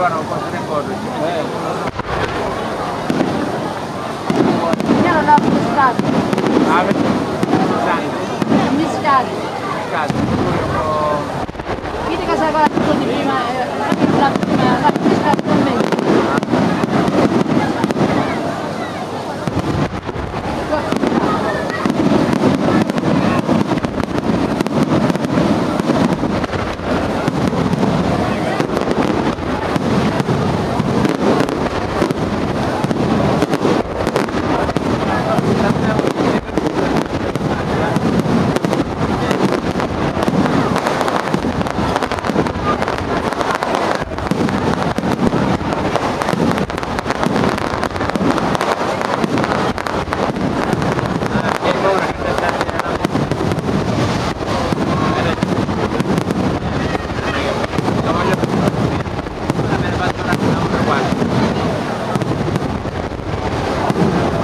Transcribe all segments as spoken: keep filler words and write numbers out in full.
Io non ho pescato. Ah, beh. Sangue. Mischiati. Mischiati. Vedi che sa cosa di prima, eh, la prima, la prima.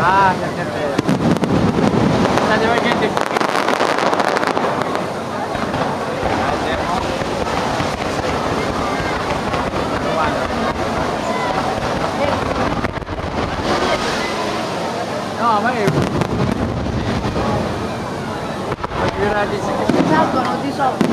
Ah, che bello. State facendo No, ma io... Salgono di sopra.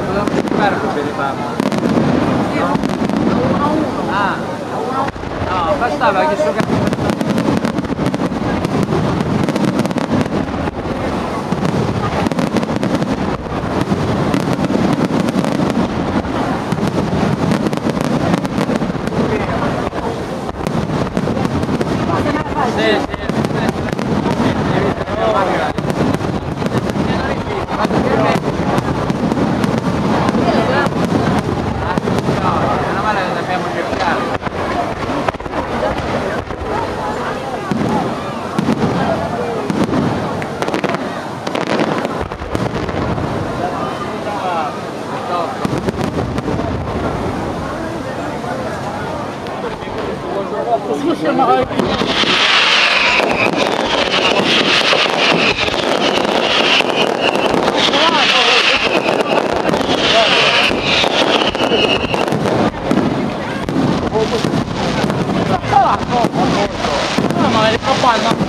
Cosa mi pare per i fama? Sì, a uno a uno. Ah. A uno a uno. No, bastava che sto cazzo. No, ma è papà, no.